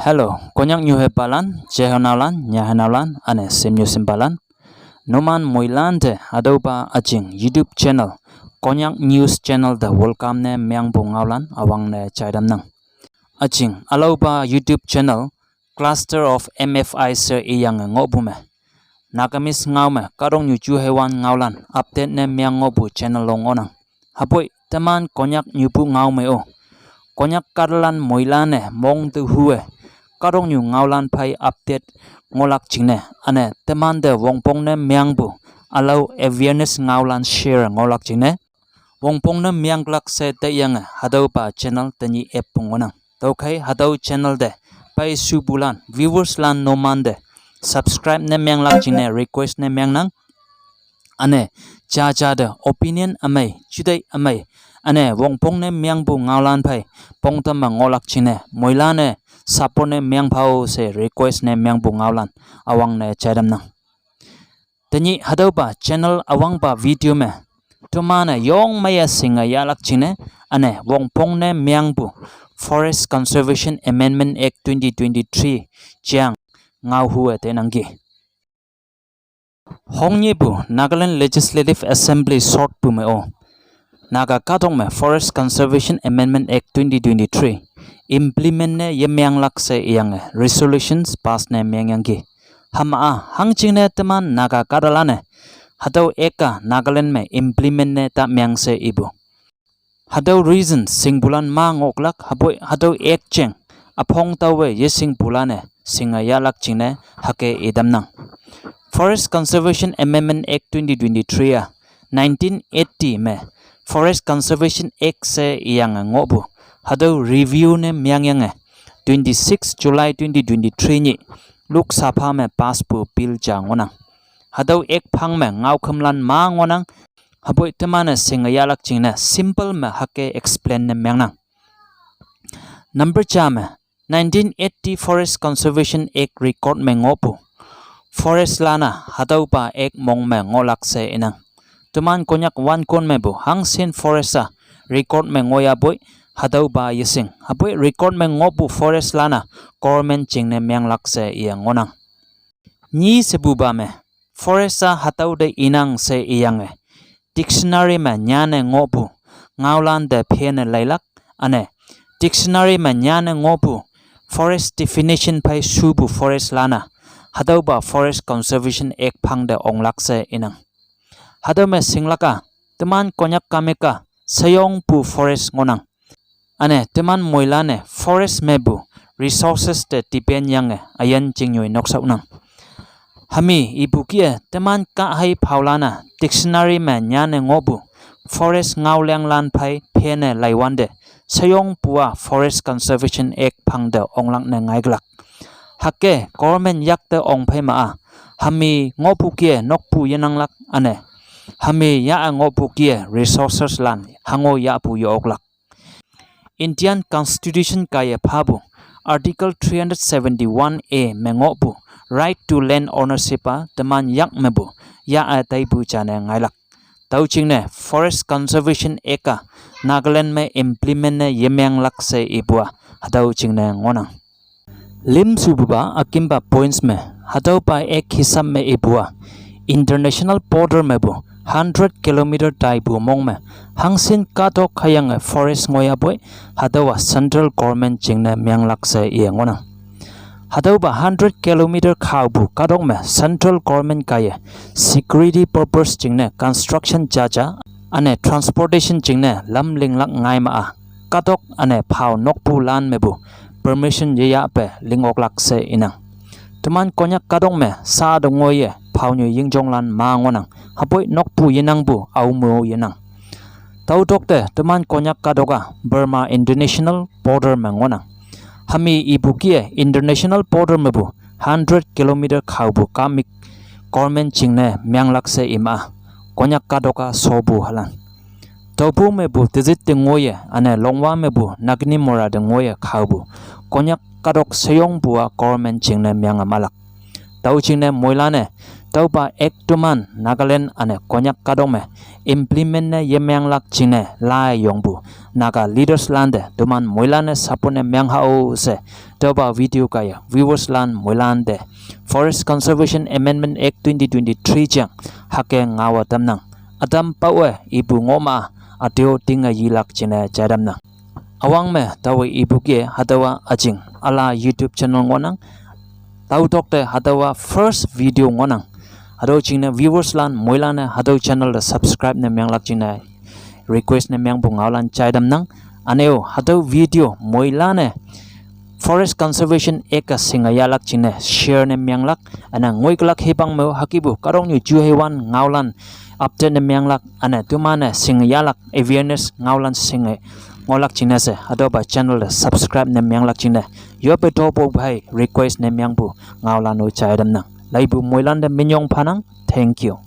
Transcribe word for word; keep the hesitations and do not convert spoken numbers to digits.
Hello, Konyak nyu hepalan, jehonaolan, nyahenaolan, ane simnyu simpalan. Numan moilante hatüopa üjing YouTube channel, Konyak News Channel te welcome ne meangpu ngaolan üwangne jaitamnang. Üjing ülaopa YouTube channel, Cluster of M F I she iyange ngohpu me Nagamese ngao me kahtoknyu juheiwan ngaolan update ne meang ngohpu channel long ngohnang. Hüpoi teman Konyak nyupu ngao me-o, Konyak kahtalan moilan-e mong te hu-e kahtoknyu ngaolan phei update ngohlak jingne, üne temante wongpong ne meangpu ülao awareness ngaolan share ngohlak jingne, wongpong ne meangklak she taiyange hatüopa channel tenyih eppu ngohnang. Tüokhei hatüo channel te pei shupulan, viewers lan numante subscribe ne meanglak jingne request ne meangnang. Üne jaja te opinion ümei, juteih ümei, üne wongpong ne meangpu ngaolan phei pongtam me ngohlak jingne moilan-e support ne meang phao she request ne meangpu ngaolan üwangne jaitamnang. Tenyih hatüopa channel üwangpa video me toman-e yong meiye shinge yahlak jingne, üne wongpong ne meangpu Forest Conservation Amendment Act twenty twenty-three jeang ngao hu-e tenangki. Hongnyihpu Nagaland Legislative Assembly shortpu me-o, Naga kahtok me Forest Conservation Amendment Act twenty twenty-three implement ne yemeanglak she iyange resolutions pass ne meangyangki. Hüma-a hangjingne teman Naga kahtalan-e hatüo act-a Nagaland me implement ne ta meang she ipu hatüo reason shingpulan ma ngohlak, hüpoi hatüo act jeng üphong taowe yeshingpulan-e shinge yahlak jingne hüke itamnang. Forest Conservation Amendment Act twenty twenty-three-a nineteen eighty me Forest Conservation Act she iyange ngohpu hatüo review ne meangyange twenty-six July twenty twenty-three nyih Lok Sabha me pass pu bill ja ngohnang. Hatüo act phang me ngaokhümlan ma ngohnang. Hüpoi teman-e shinge yahlak jingne simple me hüke explain ne meangnang. Number ja me, nineteen eighty Forest Conservation Act record me ngohpu forest lan-a hatüopa act mong me ngohlak she inang. Teman Konyak wankon mepu hangshin forest-a record me ngohyapoi hatüopa yeshing, hüpoi record me ngohpu forest lan-a government jingne meanglak she iye ngohnang. Nyi shepupa me, forest-a hatüo te inang she iyange dictionary me nyanne ngohpu ngaolan te phenne leilak, üne dictionary me nyanne ngohpu forest definition phei shupu forest lan-a hatüopa Forest Conservation Act phang te onglak she inang. Hatüo me shinglak-a, teman Konyak kamik-a sheyongpu forest ngohnang. Üne teman moilan-e forest mepu resources te depend yange üyin chingnyoi nokshaonang. Hümi ipu kih-e teman kahhei phaolan-a dictionary me nyanne ngohpu forest ngaolenglan phei phenne leiwante sheyongpu-a Forest Conservation Act phang te onglak ne ngaiklak. Hüke government yakte ong phei ma-a, hümi ngohpu kih-e nokpu yenanglak, üne hümi ya-e ngohpu kih-e resources lan hango yahpu ye-oklak. Indian Constitution kaiye phapu Article three hundred seventy-one A me ngohpu right to land ownership-a teman yak mepu ya-e taipu jane ngailak. Tüo jingne Forest Conservation Act-a Nagaland me implement ne yemeanglak she ipu-a hatüo jingne ngohnang. Limshupupa ükimpa points me, hatüopa act hisap me ipu-a international border mepu hundred kilometer taipu mong me hangshin kahtok hüyange forest ngohyapoi, hatüowa central government jingne meanglak she iye ngohnang. Hatüopa hundred kilometer khaopu kahtok me central government kaiye security purpose jingne construction jaja, üne transportation jingne lam linglak ngai ma-a, kahtok üne phao nokpulan mepu permission yeyahpe ling oklak she inang. Teman Konyak kahtok me sa te ngoiye phaonyu yingjonglan ma ngohnang, hüpoi nokpu yenangpu aomo yenang. Tüo tokte teman Konyak kahtok-a Burma international border me ngohnang. Hümi ipu kih-e international border mepu hundred kilometer khaopu kamik government jingne meanglak she ima-a, Konyak kahtok-a shopu halan. Tüopu mepu Tizit te ngoiye, üne Longwa mepu Nagini Mora te ngoiye khaopu Konyak kahtok sheyongpu-a government jingne meange mahlak. Tüo jingne moilan-e tüopa act toman Nagaland üne Konyak kahtok me implement ne yemeanglak jingne lai yongpu Naga leaders lante toman moilan-e support ne meng hao she, tüopa video kaiye viewers lan moilante Forest Conservation Amendment Act twenty twenty-three jang hüke ngaowa tamnang. Ütam pawe ipu ngohma üte-o tinge yilak jingne jai tamnang. Üwang me taowe ipu kih-e hatüowa üjing üla YouTube channel ngohnang. Tao tok te hatüowa first video ngohnang. Hatüo jingne viewers lan moilan-e hatüo channel te subscribe ne menglak jingne request ne mengpu ngaolan jai tamnang. Üne-o hatüo video moilan-e Forest Conservation Act a shinge yahlak jingne share ne menglak, üne ngoikülak hipak me-o hükepu kahtoknyu ju heiwan ngaolan update ne menglak, üne toman-e shinge yahlak awareness ngaolan shinge ngohlak jingne she hatüopa channel te subscribe ne menglak jingne yoppe topu phei request ne mengpu ngaolan-o jai tamnang. Laipu moilante minyong phanang. Thank you.